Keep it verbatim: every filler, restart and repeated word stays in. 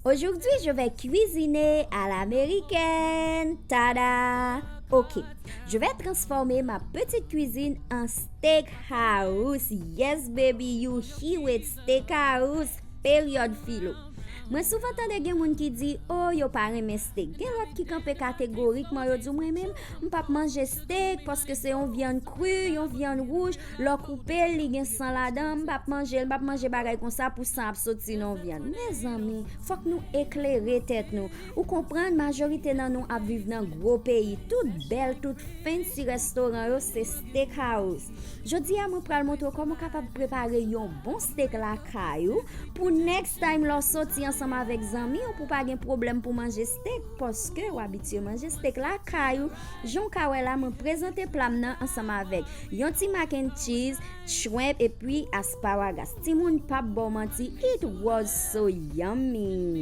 Aujourd'hui, je vais cuisiner à l'américaine. Tada! Ok, je vais transformer ma petite cuisine en steakhouse. Yes, baby, you hear it, steakhouse. Peryòd filo. Mwen souvan tande gen moun ki di, "Oh, yo pa renmen steak." Gen lòt ki kanpe kategorikman, yo di, "Mwen menm, m p ap manje steak paske se yon vyann kri, yon vyann wouj, lè w koupe l, li gen san ladan, m p ap manje l, m p ap manje bagay konsa pou san ap soti nan yon vyann." Mezanmi, fòk nou eklere tèt nou. Ou konprann, majorite nan nou ap viv nan gwo peyi, tout bèl, tout fancy restoran yo se steakhouse. Jodi a, mwen pral montre w kòman w kapab prepare yon bon steak lakay ou pou next time lè w soti ansanm avèk zanmi w pou pa gen pwoblèm pou manje steak, paske w abitye manje steak lakay ou. Jan w ka wè la, mwen prezante pla m nan ansanm avèk yon ti mac and cheese, shrimp epi asparagus. Timoun p ap ba w manti, it was so yummy.